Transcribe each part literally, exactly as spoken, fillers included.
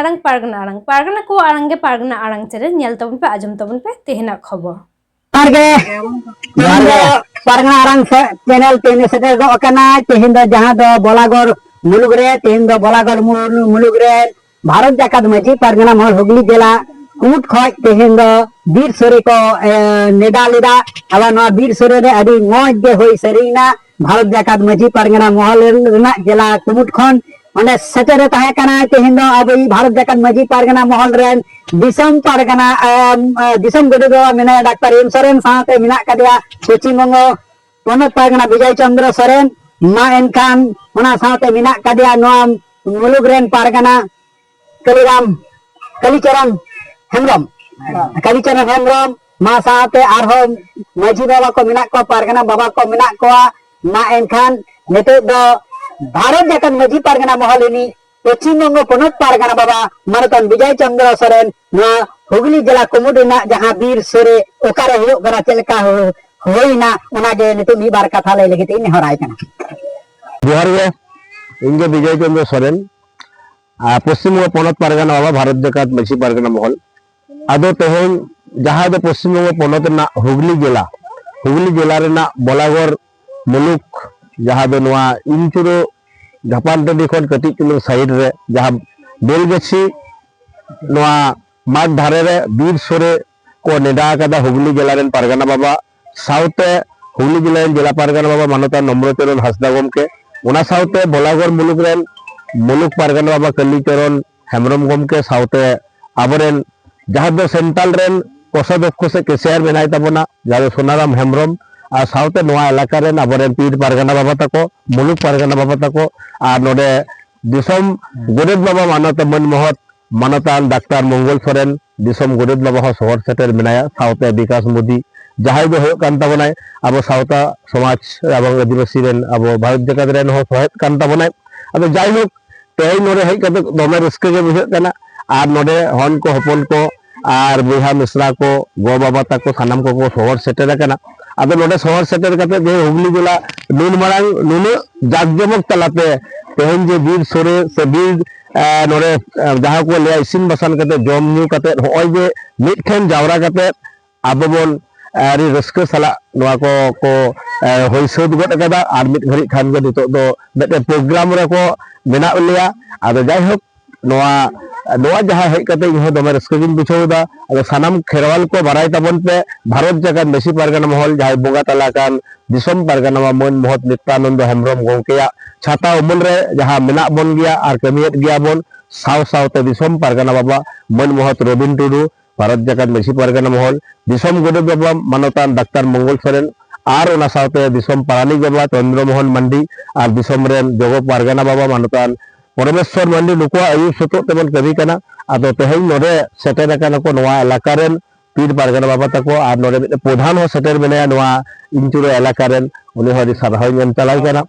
ᱟᱲᱟᱝ ᱯᱟᱨᱜᱟᱱᱟ ᱟᱲᱟᱝ, ᱯᱟᱨᱜᱟᱱᱟ ᱠᱚᱣᱟᱜ ᱟᱲᱟᱝ ᱜᱮ ᱯᱟᱨᱜᱟᱱᱟ ᱟᱲᱟᱝ ᱪᱮᱱᱮᱞ, ᱧᱮᱞ ᱛᱟᱵᱚᱱ ᱯᱮ, ᱟᱸᱡᱚᱢ ᱛᱟᱵᱚᱱ ᱯᱮ ᱛᱮᱦᱮᱧᱟᱜ ᱠᱷᱚᱵᱚᱨ᱾ ᱡᱚᱦᱟᱨ ᱜᱮ᱾ ᱡᱚᱦᱟᱨ ᱜᱮ᱾ ᱯᱟᱨᱜᱟᱱᱟ ᱟᱲᱟᱝ ᱥᱮ ᱪᱮᱱᱮᱞ ᱛᱮ ᱥᱮᱴᱮᱨ ᱜᱚᱫ ᱟᱠᱟᱱᱟ ᱛᱮᱦᱮᱧ ᱫᱚ, ᱡᱟᱦᱟᱸ ᱫᱚ ᱵᱚᱞᱟᱜᱚᱲ ᱢᱩᱞᱩᱠ ᱨᱮ, ᱛᱮᱦᱮᱧ ᱫᱚ ᱵᱚᱞᱟᱜᱚᱲ ᱢᱩᱞ-, ᱢᱩᱞᱩᱠ ᱨᱮ ᱵᱷᱟᱨᱚᱛ ᱡᱟᱠᱟᱛ ᱢᱟᱹᱡᱷᱤ ᱯᱟᱨᱜᱟᱱᱟ ᱢᱚᱦᱚᱞ ᱦᱩᱜᱽᱞᱤ ᱡᱮᱞᱟ ᱠᱩᱢᱩᱴ ᱠᱷᱚᱡ ᱛᱮᱦᱮᱧ ᱫᱚ ᱵᱤᱨ ᱥᱳᱨᱮ ᱠᱚ, ᱮ, ᱱᱮᱰᱟ ᱞᱮᱫᱟ᱾ ᱟᱵᱟᱨ ᱱᱚᱣᱟ ᱵᱤᱨ ᱥᱳᱨᱮ ᱨᱮ ᱟᱹᱰᱤ ᱢᱚᱸᱡᱽ ᱜᱮ ᱦᱩᱭ ᱥᱟᱹᱨᱤᱭᱮᱱᱟ᱾ ᱵᱷᱟᱨᱚᱛ ᱡᱟᱠᱟᱛ ᱢᱟᱹᱡᱷᱤ ᱯᱟᱨᱜᱟᱱᱟ ᱢᱚᱦᱚᱞ ᱨᱮᱱᱟᱜ ᱡᱮᱞᱟ ᱠᱩᱢᱩᱴ ᱠᱷᱚᱱ ᱚᱸᱰᱮ ᱥᱮᱴᱮᱨᱮ ᱛᱟᱦᱮᱸ ᱠᱟᱱᱟ ᱛᱮᱦᱮᱧ ᱫᱚ ᱟᱵᱚᱭᱤᱡ ᱵᱷᱟᱨᱚᱛ ᱡᱟᱠᱟᱛ ᱢᱟᱹᱡᱷᱤ ᱯᱟᱨᱜᱟᱱᱟ ᱢᱚᱦᱚᱞ ᱨᱮᱱ ᱫᱤᱥᱚᱢ ᱯᱟᱨᱜᱟᱱᱟ, ᱮᱢ, ᱮ, ᱫᱤᱥᱚᱢ ᱜᱚᱰᱮᱛ ᱵᱟᱵᱟ ᱢᱮᱱᱟᱭᱟ ᱰᱟᱠᱛᱟᱨ ᱮᱢ ᱥᱚᱨᱮᱱ, ᱥᱟᱶᱛᱮ ᱢᱮᱱᱟᱜ ᱠᱟᱫᱮᱭᱟ ᱯᱚᱪᱷᱤᱢ ᱵᱚᱝᱜᱚ ᱯᱚᱱᱚᱛ ᱯᱟᱨᱜᱟᱱᱟ ᱵᱤᱡᱚᱭ ᱪᱚᱱᱫᱨᱚ ᱥᱚᱨᱮᱱ᱾ ᱢᱟ ᱮᱱᱠᱷᱟᱱ ᱚᱱᱟ ᱥᱟᱶᱛᱮ ᱢᱮᱱᱟᱜ ᱠᱟᱫᱮᱭᱟ ᱱᱚᱣᱟ ᱢᱩᱞᱩᱠ ᱨᱮᱱ ᱯᱟᱨᱜᱟᱱᱟ ᱠᱟᱞᱤᱨᱟᱢ, ᱠᱟᱞᱤᱪᱚᱨᱚᱱ ᱦᱮᱢᱵᱨᱚᱢ, ᱠᱟᱞᱤᱪᱚᱨᱚᱱ ᱦᱮᱢᱵᱨᱚᱢ, ᱢᱟ ᱥᱟᱶᱛᱮ ᱟᱨᱦᱚᱸ ᱢᱟᱹᱡᱷᱤ ᱵᱟᱵᱟ ᱠᱚ ᱢᱮᱱᱟᱜ ᱠᱚᱣᱟ, ᱯᱟᱨᱜᱟᱱᱟ ᱵᱟᱵᱟ ᱠᱚ ᱢᱮᱱᱟᱜ ᱠᱚᱣᱟ᱾ ᱢᱟ ᱮᱱᱠᱷᱟᱱ ᱱᱤᱛᱚᱜ ᱫᱚ ᱵᱷᱟᱨᱚᱛ ᱡᱟᱠᱟᱛ ᱢᱟᱹᱡᱷᱤ ᱯᱟᱨᱜᱟᱱᱟ ᱢᱚᱦᱚᱞ ᱨᱤᱱᱤᱡ ᱯᱚᱪᱷᱤᱢ ᱵᱚᱝᱜᱚ ᱯᱚᱱᱚᱛ ᱯᱟᱨᱜᱟᱱᱟ ᱵᱟᱵᱟ ᱢᱟᱱᱚᱛᱟᱱ ᱵᱤᱡᱚᱭ ᱪᱚᱱᱫᱨᱚ ᱥᱚᱨᱮᱱ ᱱᱚᱣᱟ ᱦᱩᱜᱽᱞᱤ ᱡᱮᱞᱟ ᱠᱩᱢᱩᱴ ᱨᱮᱱᱟᱜ ᱡᱟᱦᱟᱸ ᱵᱤᱨ ᱥᱳᱨᱮ ᱚᱠᱟᱨᱮ ᱦᱩᱭᱩᱜ ᱠᱟᱱᱟ, ᱪᱮᱫ ᱞᱮᱠᱟ ᱦᱩ-, ᱦᱩᱭᱱᱟ, ᱚᱱᱟᱜᱮ ᱱᱤᱛᱚᱜ ᱢᱤᱫ ᱵᱟᱨ ᱠᱟᱛᱷᱟ ᱞᱟᱹᱭ ᱞᱟᱹᱜᱤᱫ ᱤᱧ ᱱᱮᱦᱚᱨᱟᱭ ᱠᱟᱱᱟ᱾ ᱡᱚᱦᱟᱨ ᱜᱮ, ᱤᱧ ᱜᱮ ᱵᱤᱡᱚᱭ ᱪᱚᱱᱫᱨᱚ ᱥᱚᱨᱮᱱ, ᱟᱨ ᱯᱚᱥᱪᱤᱢ ᱵᱚᱝᱜᱚ ᱯᱚᱱᱚᱛ ᱯᱟᱨᱜᱟᱱᱟ ᱵᱟᱵᱟ, ᱵᱷᱟᱨᱚᱛ ᱡᱟᱠᱟᱛ ᱢᱟᱹᱡᱷᱤ ᱯᱟᱨᱜᱟᱱᱟ ᱢᱚᱦᱚᱞ᱾ ᱟᱫᱚ ᱛᱮᱦᱮᱧ ᱡᱟᱦᱟᱸ ᱫᱚ ᱯᱚᱥᱪᱤᱢ ᱵᱚᱝᱜᱚ ᱯᱚᱱᱚᱛ ᱨᱮᱱᱟᱜ ᱦᱩᱜᱽᱞᱤ ᱡᱮᱞᱟ, ᱦᱩᱜᱽᱞᱤ ᱡᱮᱞᱟ ᱨᱮᱱᱟᱜ ᱵᱚᱞᱟᱜᱚᱲ ᱢᱩᱞᱩᱠ, ᱡᱟᱦᱟᱸ ᱫᱚ ᱱᱚᱣᱟ ᱤᱧᱪᱩᱨᱩ ᱡᱷᱟᱯᱟᱱ ᱴᱟᱺᱰᱤ ᱠᱷᱚᱱ ᱠᱟᱹᱴᱤᱡ ᱪᱩᱞᱩᱝ ᱥᱟᱭᱤᱰ ᱨᱮ, ᱡᱟᱦᱟᱸ ᱵᱮᱞᱜᱟᱹᱪᱷᱤ ᱱᱚᱣᱟ ᱢᱟᱴ ᱫᱷᱟᱨᱮ ᱨᱮ ᱵᱤᱨ ᱥᱳᱨᱮ ᱠᱚ ᱱᱮᱰᱟ ᱟᱠᱟᱫᱟ ᱦᱩᱜᱽᱞᱤ ᱡᱮᱞᱟ ᱨᱮᱱ ᱯᱟᱨᱜᱟᱱᱟ ᱵᱟᱵᱟ ᱥᱟᱶᱛᱮ ᱦᱩᱜᱽᱞᱤ ᱡᱮᱞᱟ ᱨᱮᱱ ᱡᱮᱞᱟ ᱯᱟᱨᱜᱟᱱᱟ ᱵᱟᱵᱟ ᱢᱟᱱᱚᱛᱟᱱ ᱱᱚᱢᱨᱚᱪᱚᱨᱚᱱ ᱦᱟᱸᱥᱫᱟ ᱜᱚᱢᱠᱮ, ᱚᱱᱟ ᱥᱟᱶᱛᱮ ᱵᱚᱞᱟᱜᱚᱲ ᱢᱩᱞᱩᱠ ᱨᱮᱱ ᱢᱩᱞᱩᱠ ᱯᱟᱨᱜᱟᱱᱟ ᱵᱟᱵᱟ ᱠᱟᱞᱤᱪᱚᱨᱚᱱ ᱦᱮᱢᱵᱨᱚᱢ ᱜᱚᱢᱠᱮ ᱥᱟᱶᱛᱮ ᱟᱵᱚᱨᱮᱱ ᱡᱟᱦᱟᱸ ᱫᱚ ᱥᱮᱱᱴᱨᱟᱞ ᱨᱮᱱ ᱠᱳᱥᱟᱫᱷᱚᱠᱠᱷᱚ ᱥᱮ ᱠᱮᱥᱤᱭᱟᱨ ᱢᱮᱱᱟᱭ ᱛᱟᱵᱚᱱᱟ, ᱡᱟᱦᱟᱸ ᱫᱚ ᱥᱳᱱᱟᱨᱟᱢ ᱦᱮᱢᱵᱨᱚᱢ, ᱟᱨ ᱥᱟᱶᱛᱮ ᱱᱚᱣᱟ ᱮᱞᱟᱠᱟ ᱨᱮᱱ ᱟᱵᱚᱨᱮᱱ ᱯᱤᱲ ᱯᱟᱨᱜᱟᱱᱟ ᱵᱟᱵᱟ ᱛᱟᱠᱚ, ᱢᱩᱞᱩᱠ ᱯᱟᱨᱜᱟᱱᱟ ᱵᱟᱵᱟ ᱛᱟᱠᱚ, ᱟᱨ ᱱᱚᱰᱮ ᱫᱤᱥᱚᱢ ᱜᱚᱰᱮᱛ ᱵᱟᱵᱟ ᱢᱟᱱᱚᱛ ᱢᱟᱹᱱ ᱢᱚᱦᱚᱛ ᱢᱟᱱᱚᱛᱟᱱ ᱰᱟᱠᱛᱟᱨ ᱢᱚᱝᱜᱚᱞ ᱥᱚᱨᱮᱱ, ᱫᱤᱥᱚᱢ ᱜᱚᱰᱮᱛ ᱵᱟᱵᱟ ᱦᱚᱸ ᱥᱚᱦᱚᱨ ᱥᱮᱴᱮᱨ ᱢᱮᱱᱟᱭᱟ, ᱥᱟᱶᱛᱮ ᱵᱤᱠᱟᱥ ᱢᱳᱫᱤ, ᱡᱟᱦᱟᱸᱭ ᱫᱚ ᱦᱩᱭᱩᱜ ᱠᱟᱱ ᱛᱟᱵᱚᱱᱟᱭ ᱟᱵᱚ ᱥᱟᱶᱛᱟ ᱥᱚᱢᱟᱡᱽ ᱮᱵᱚᱝ ᱟᱹᱫᱤᱵᱟᱹᱥᱤ ᱨᱮᱱ, ᱟᱵᱚ ᱵᱷᱟᱨᱚᱛ ᱡᱟᱠᱟᱛ ᱨᱮᱱ ᱦᱚᱸ ᱥᱚᱦᱮᱫ ᱠᱟᱱ ᱛᱟᱵᱚᱱᱟᱭ᱾ ᱟᱫᱚ ᱡᱟᱭᱦᱳᱠ, ᱛᱮᱦᱮᱧ ᱱᱚᱰᱮ ᱦᱮᱡ ᱠᱟᱛᱮ ᱫᱚᱢᱮ ᱨᱟᱹᱥᱠᱟᱹ ᱜᱮ ᱵᱩᱡᱷᱟᱹᱜ ᱠᱟᱱᱟ᱾ ᱟᱨ ᱱᱚᱰᱮ ᱦᱚᱱ ᱠᱚ ᱦᱚᱯᱚᱱ ᱠᱚ ᱟᱨ ᱵᱚᱭᱦᱟ ᱢᱤᱥᱨᱟ ᱠᱚ, ᱜᱚ ᱵᱟᱵᱟ ᱛᱟᱠᱚ, ᱥᱟᱱᱟᱢ ᱠᱚᱠᱚ ᱥᱚᱦᱚᱨ ᱥᱮᱴᱮᱨ ᱟᱠᱟᱱᱟ᱾ ᱟᱫᱚ ᱱᱚᱰᱮ ᱥᱚᱦᱚᱨ ᱥᱮᱴᱮᱨ ᱠᱟᱛᱮ ᱡᱮ ᱦᱩᱜᱽᱞᱤ ᱡᱮᱞᱟ ᱱᱩᱱ ᱢᱟᱨᱟᱝ, ᱱᱩᱱᱟᱹᱜ ᱡᱟᱠ ᱡᱚᱢᱚᱠ ᱛᱟᱞᱟᱛᱮ ᱛᱮᱦᱮᱧ ᱡᱮ ᱵᱤᱨ ᱥᱳᱲᱮ ᱥᱮ ᱵᱤᱨ, ᱮ, ᱱᱚᱰᱮ, ᱮ, ᱡᱟᱦᱟᱸ ᱠᱚ ᱞᱟᱹᱭᱟ ᱤᱥᱤᱱ ᱵᱟᱥᱟᱱ ᱠᱟᱛᱮ ᱡᱚᱢ ᱧᱩ ᱠᱟᱛᱮ ᱦᱚᱸᱜᱼᱚᱭ ᱡᱮ ᱢᱤᱫᱴᱷᱮᱱ ᱡᱟᱣᱨᱟ ᱠᱟᱛᱮ ᱟᱵᱚ ᱵᱚᱱ, ᱮ, ᱟᱹᱰᱤ ᱨᱟᱹᱥᱠᱟᱹ ᱥᱟᱞᱟᱜ ᱱᱚᱣᱟ ᱠᱚ, ᱠᱚ, ᱮ, ᱦᱩᱭ ᱥᱟᱹᱛ ᱜᱚᱫ ᱟᱠᱟᱫᱟ᱾ ᱟᱨ ᱢᱤᱫ ᱜᱷᱟᱹᱲᱤᱡ ᱠᱷᱟᱱ ᱜᱮ ᱱᱤᱛᱚᱜ ᱫᱚ ᱢᱤᱫᱴᱮᱱ ᱯᱨᱳᱜᱨᱟᱢ ᱨᱮᱠᱚ ᱢᱮᱱᱟᱜ ᱞᱮᱭᱟ᱾ ᱟᱫᱚ ᱡᱟᱭᱦᱳᱠ, ᱱᱚᱣᱟ, ᱱᱚᱣᱟ ᱡᱟᱦᱟᱸ ᱦᱮᱡ ᱠᱟᱛᱮ ᱤᱧ ᱦᱚᱸ ᱫᱚᱢᱮ ᱨᱟᱹᱥᱠᱟᱹ ᱜᱤᱧ ᱵᱩᱡᱷᱟᱹᱣ ᱮᱫᱟ᱾ ᱟᱫᱚ ᱥᱟᱱᱟᱢ ᱠᱷᱮᱨᱣᱟᱞ ᱠᱚ ᱵᱟᱲᱟᱭ ᱛᱟᱵᱚᱱ ᱯᱮ, ᱵᱷᱟᱨᱚᱛ ᱡᱟᱠᱟᱛ ᱢᱟᱹᱡᱷᱤ ᱯᱟᱨᱜᱟᱱᱟ ᱢᱚᱦᱚᱞ ᱡᱟᱦᱟᱸᱭ ᱵᱚᱸᱜᱟ ᱛᱟᱞᱟ ᱟᱠᱟᱱ ᱫᱤᱥᱚᱢ ᱯᱟᱨᱜᱟᱱᱟ ᱵᱟᱵᱟ ᱢᱟᱹᱱ ᱢᱚᱦᱚᱛ ᱱᱤᱛᱭᱟᱱᱚᱱᱫᱚ ᱦᱮᱢᱵᱨᱚᱢ ᱜᱚᱢᱠᱮᱭᱟᱜ ᱪᱷᱟᱛᱟ ᱩᱢᱩᱞ ᱨᱮ ᱡᱟᱦᱟᱸ ᱢᱮᱱᱟᱜ ᱵᱚᱱ ᱜᱮᱭᱟ ᱟᱨ ᱠᱟᱹᱢᱤᱭᱮᱫ ᱜᱮᱭᱟ ᱵᱚᱱ, ᱥᱟᱶ ᱥᱟᱶᱛᱮ ᱫᱤᱥᱚᱢ ᱯᱟᱨᱜᱟᱱᱟ ᱵᱟᱵᱟ ᱢᱟᱹᱱ ᱢᱚᱦᱚᱛ ᱨᱚᱵᱤᱱ ᱴᱩᱰᱩ, ᱵᱷᱟᱨᱚᱛ ᱡᱟᱠᱟᱛ ᱢᱟᱹᱡᱷᱤ ᱯᱟᱨᱜᱟᱱᱟ ᱢᱚᱦᱚᱞ, ᱫᱤᱥᱚᱢ ᱜᱚᱰᱮᱛ ᱵᱟᱵᱟ ᱢᱟᱱᱚᱛᱟᱱ ᱰᱟᱠᱛᱟᱨ ᱢᱚᱝᱜᱚᱞ ᱥᱚᱨᱮᱱ, ᱟᱨ ᱚᱱᱟ ᱥᱟᱶᱛᱮ ᱫᱤᱥᱚᱢ ᱯᱟᱨᱟᱱᱤᱠ ᱵᱟᱵᱟ ᱪᱚᱱᱫᱨᱚ ᱢᱳᱦᱚᱱ ᱢᱟᱱᱰᱤ ᱟᱨ ᱫᱤᱥᱚᱢ ᱨᱮᱱ ᱡᱚᱜᱚ ᱯᱟᱨᱜᱟᱱᱟ ᱵᱟᱵᱟ ᱢᱟᱱᱚᱛᱟᱱ ᱯᱚᱨᱚᱢᱮᱥᱣᱚᱨ ᱢᱟᱱᱰᱤ, ᱱᱩᱠᱩᱣᱟᱜ ᱟᱹᱭᱩᱨ ᱥᱚᱛᱚᱜ ᱛᱮᱵᱚᱱ ᱠᱟᱹᱢᱤ ᱠᱟᱱᱟ᱾ ᱟᱫᱚ ᱛᱮᱦᱮᱧ ᱱᱚᱰᱮ ᱥᱮᱴᱮᱨ ᱟᱠᱟᱱᱟ ᱠᱚ ᱱᱚᱣᱟ ᱮᱞᱟᱠᱟ ᱨᱮᱱ ᱯᱤᱲ ᱯᱟᱨᱜᱟᱱᱟ ᱵᱟᱵᱟ ᱛᱟᱠᱚ, ᱟᱨ ᱱᱚᱰᱮ ᱢᱤᱫᱴᱮᱱ ᱯᱨᱚᱫᱷᱟᱱ ᱦᱚᱸ ᱥᱮᱴᱮᱨ ᱢᱮᱱᱟᱭᱟ ᱱᱚᱣᱟ ᱤᱧᱪᱩᱲᱟ ᱮᱞᱟᱠᱟ ᱨᱮᱱ, ᱩᱱᱤ ᱦᱚᱸ ᱟᱹᱰᱤ ᱥᱟᱨᱦᱟᱣ ᱤᱧ ᱮᱢ ᱪᱟᱞᱟᱭ ᱠᱟᱱᱟ᱾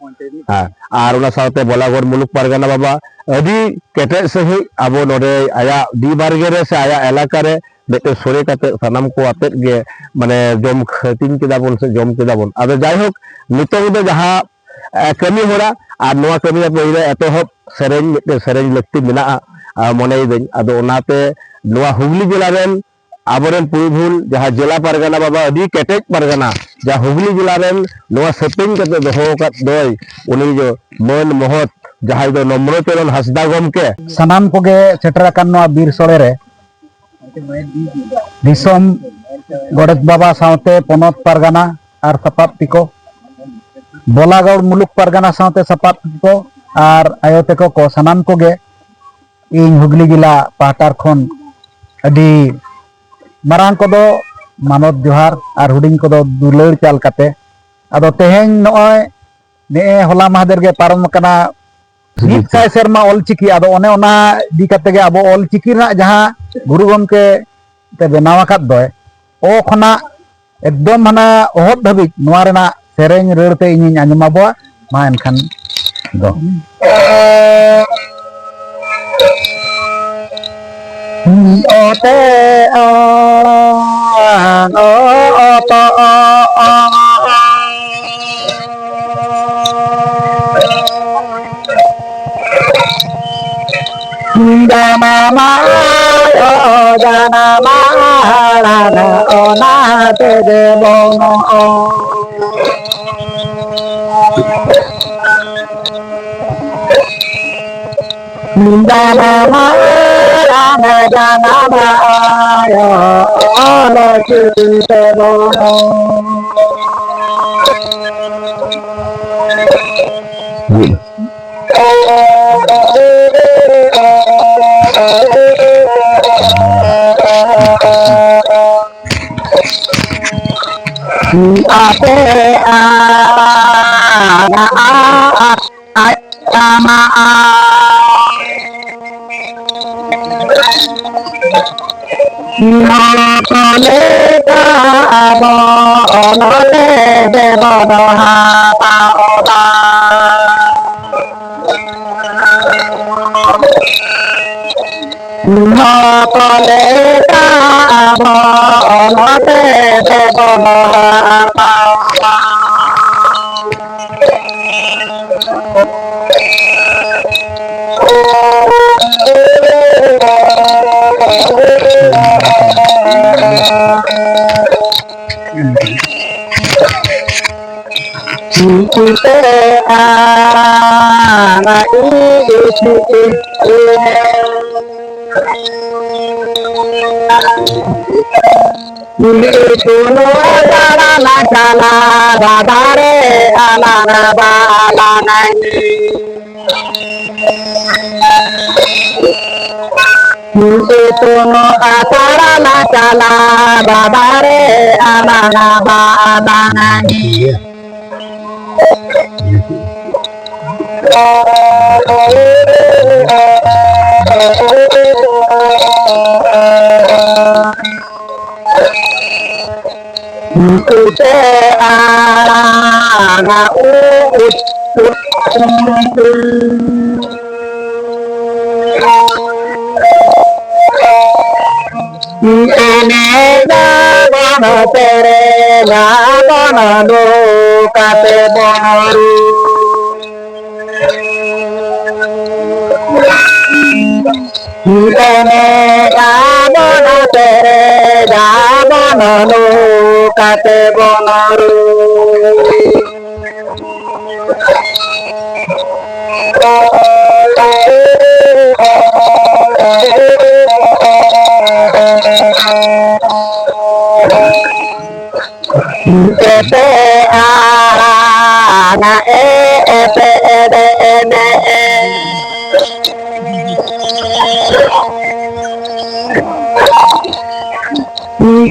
ᱦᱮᱸ, ᱟᱨ ᱚᱱᱟ ᱥᱟᱶᱛᱮ ᱵᱚᱞᱟᱜᱚᱲ ᱢᱩᱞᱩᱠ ᱯᱟᱨᱜᱟᱱᱟ ᱵᱟᱵᱟ ᱟᱹᱰᱤ ᱠᱮᱴᱮᱡ ᱥᱟᱺᱦᱤᱡ ᱟᱵᱚ ᱱᱚᱰᱮ ᱟᱭᱟᱜ ᱰᱤ ᱵᱟᱨᱜᱮ ᱨᱮ ᱥᱮ ᱟᱭᱟᱜ ᱮᱞᱟᱠᱟ ᱨᱮ ᱢᱤᱫᱴᱮᱱ ᱥᱳᱲᱮ ᱠᱟᱛᱮ ᱥᱟᱱᱟᱢ ᱠᱚ ᱟᱛᱮᱫ ᱜᱮ, ᱢᱟᱱᱮ, ᱡᱚᱢ ᱦᱟᱹᱴᱤᱧ ᱠᱮᱫᱟ ᱵᱚᱱ ᱥᱮ ᱡᱚᱢ ᱠᱮᱫᱟ ᱵᱚᱱ᱾ ᱟᱫᱚ ᱡᱟᱭᱦᱳᱠ, ᱱᱤᱛᱚᱝ ᱫᱚ ᱡᱟᱦᱟᱸ, ᱮ, ᱠᱟᱹᱢᱤ ᱦᱚᱨᱟ ᱟᱨ ᱱᱚᱣᱟ ᱠᱟᱹᱢᱤ ᱦᱚᱨᱟ ᱯᱟᱹᱦᱤᱞ ᱨᱮ ᱮᱛᱚᱦᱚᱵ ᱥᱮᱨᱮᱧ, ᱢᱤᱫᱴᱮᱱ ᱥᱮᱨᱮᱧ ᱞᱟᱹᱠᱛᱤ ᱢᱮᱱᱟᱜᱼᱟ, ᱟ, ᱢᱚᱱᱮᱭᱮᱫᱟᱹᱧ᱾ ᱟᱫᱚ ᱚᱱᱟᱛᱮ ᱱᱚᱣᱟ ᱦᱩᱜᱽᱞᱤ ᱡᱮᱞᱟ ᱨᱮᱱ ᱟᱵᱚᱨᱮᱱ ᱯᱩᱭᱵᱷᱩᱞ ᱡᱟᱦᱟᱸ ᱡᱮᱞᱟ ᱯᱟᱨᱜᱟᱱᱟ ᱵᱟᱵᱟ, ᱟᱹᱰᱤ ᱠᱮᱴᱮᱡ ᱯᱟᱨᱜᱟᱱᱟ, ᱡᱟᱦᱟᱸ ᱦᱩᱜᱽᱞᱤ ᱡᱮᱞᱟ ᱨᱮᱱ ᱱᱚᱣᱟ ᱥᱮᱯᱮᱧ ᱠᱟᱛᱮ ᱫᱚᱦᱚ ᱟᱠᱟᱫ ᱫᱚᱭ, ᱩᱱᱤ ᱫᱚ ᱢᱟᱹᱱ ᱢᱚᱦᱚᱛ, ᱡᱟᱦᱟᱸᱭ ᱫᱚ ᱱᱚᱢᱨᱚ ᱪᱚᱨᱚᱱ ᱦᱟᱸᱥᱫᱟ ᱜᱚᱢᱠᱮ᱾ ᱥᱟᱱᱟᱢ ᱠᱚᱜᱮ ᱥᱮᱴᱮᱨ ᱟᱠᱟᱱ ᱱᱚᱣᱟ ᱵᱤᱨ ᱥᱳᱲᱮ ᱨᱮ ᱫᱤᱥᱚᱢ ᱜᱚᱰᱮᱛ ᱵᱟᱵᱟ ᱥᱟᱶᱛᱮ ᱯᱚᱱᱚᱛ ᱯᱟᱨᱜᱟᱱᱟ ᱟᱨ ᱥᱟᱯᱟᱵ ᱛᱤᱠᱚ, ᱵᱚᱞᱟᱜᱚᱲ ᱢᱩᱞᱩᱠ ᱯᱟᱨᱜᱟᱱᱟ ᱥᱟᱶᱛᱮ ᱥᱟᱯᱟᱵ ᱛᱤᱠᱚ ᱟᱨ ᱟᱭᱳ ᱛᱟᱠᱚ ᱠᱚ, ᱥᱟᱱᱟᱢ ᱠᱚᱜᱮ ᱤᱧ ᱦᱩᱜᱽᱞᱤ ᱡᱮᱞᱟ ᱯᱟᱦᱴᱟ ᱠᱷᱚᱱ ᱟᱹᱰᱤ ᱢᱟᱨᱟᱝ ᱠᱚᱫᱚ ᱢᱟᱱᱚᱛ ᱡᱚᱦᱟᱨ ᱟᱨ ᱦᱩᱰᱤᱧ ᱠᱚᱫᱚ ᱫᱩᱞᱟᱹᱲ ᱪᱟᱞ ᱠᱟᱛᱮ, ᱟᱫᱚ ᱛᱮᱦᱮᱧ ᱱᱚᱜᱼᱚᱭ ᱱᱮᱜᱼᱮ ᱦᱚᱞᱟ ᱢᱟᱦᱫᱮᱨ ᱜᱮ ᱯᱟᱨᱚᱢ ᱟᱠᱟᱱᱟ ᱢᱤᱫ ᱥᱟᱭ ᱥᱮᱨᱢᱟ ᱚᱞᱪᱤᱠᱤ᱾ ᱟᱫᱚ ᱚᱱᱮ ᱚᱱᱟ ᱤᱫᱤ ᱠᱟᱛᱮ ᱜᱮ ᱟᱵᱚ ᱚᱞᱪᱤᱠᱤ ᱨᱮᱱᱟᱜ ᱡᱟᱦᱟᱸ ᱜᱩᱨᱩ ᱜᱚᱢᱠᱮ ᱛᱮ ᱵᱮᱱᱟᱣ ᱟᱠᱟᱫ ᱫᱚᱭ, ᱚ ᱠᱷᱚᱱᱟᱜ ᱮᱠᱫᱚᱢ ᱦᱟᱱᱟ ᱚᱦᱚᱫ ᱫᱷᱟᱹᱵᱤᱡ ᱱᱚᱣᱟ ᱨᱮᱱᱟᱜ ᱥᱮᱨᱮᱧ ᱨᱟᱹᱲ ᱛᱮ ᱤᱧᱤᱧ ᱟᱸᱡᱚᱢ ᱟᱵᱚᱣᱟ᱾ ᱢᱟ ᱮᱱᱠᱷᱟᱱ ᱫᱚ᱾ ᱚᱛᱮ ᱚ, ᱚ, ᱚ, ᱚ, ᱚ, ᱚ᱾ ᱡᱟᱱᱟᱢ ᱟᱲᱟᱝ, ᱡᱟᱱᱟᱢ ᱟᱲᱟᱝ, ᱚᱱᱟ ᱛᱮᱜᱮ ᱵᱚᱱᱚᱜ᱾ ᱡᱟᱱᱟᱢ ᱟᱲᱟᱝ, ᱡᱟᱱᱟᱢ ᱟᱲᱟᱝ, ᱚᱞ ᱪᱤᱠᱤ ᱛᱮᱵᱚᱱ᱾ ᱟᱯᱮ ᱟᱲᱟᱝ ᱟᱡ ᱛᱟᱢᱟ᱾ ᱱᱚᱣᱟ ᱠᱚ ᱞᱮᱠᱟ ᱟᱵᱚ ᱚᱱᱚᱞᱮ ᱵᱮᱵᱚᱱ ᱦᱟᱛᱟᱣᱫᱟ᱾ ᱱᱚᱣᱟ ᱠᱚ ᱞᱮᱠᱟ ᱟᱵᱚ ᱚᱱᱚᱞᱮ ᱵᱮᱵᱚᱱ ᱦᱟᱛᱟᱣᱫᱟ᱾ ᱤᱛᱩᱱ ᱟᱥᱲᱟ ᱞᱟᱝ ᱪᱟᱞᱟᱜ, ᱵᱟᱵᱟ ᱨᱮ ᱟᱞᱟᱝ ᱵᱟᱞᱟᱝ ᱜᱮᱭᱟ᱾ ᱩᱛᱮ ᱟᱲᱟᱝᱟ ᱩᱫ ᱩᱫ ᱩᱫ᱾ ᱮᱱᱮᱡ ᱟᱵᱚᱱ ᱥᱮᱨᱮᱧ ᱟᱵᱚᱱ ᱱᱚᱝᱠᱟ ᱛᱮᱵᱚᱱ ᱨᱩ᱾ ᱮᱱᱮᱡ ᱟᱵᱚᱱ ᱥᱮᱨᱮᱧ ᱟᱵᱚᱱ ᱱᱚᱝᱠᱟ ᱛᱮᱵᱚᱱ ᱨᱩ᱾ ᱮᱯᱮ ᱟᱲᱟᱝ ᱮ ᱮᱯᱮ ᱮᱰᱮ ᱮᱱᱮ ᱮ᱾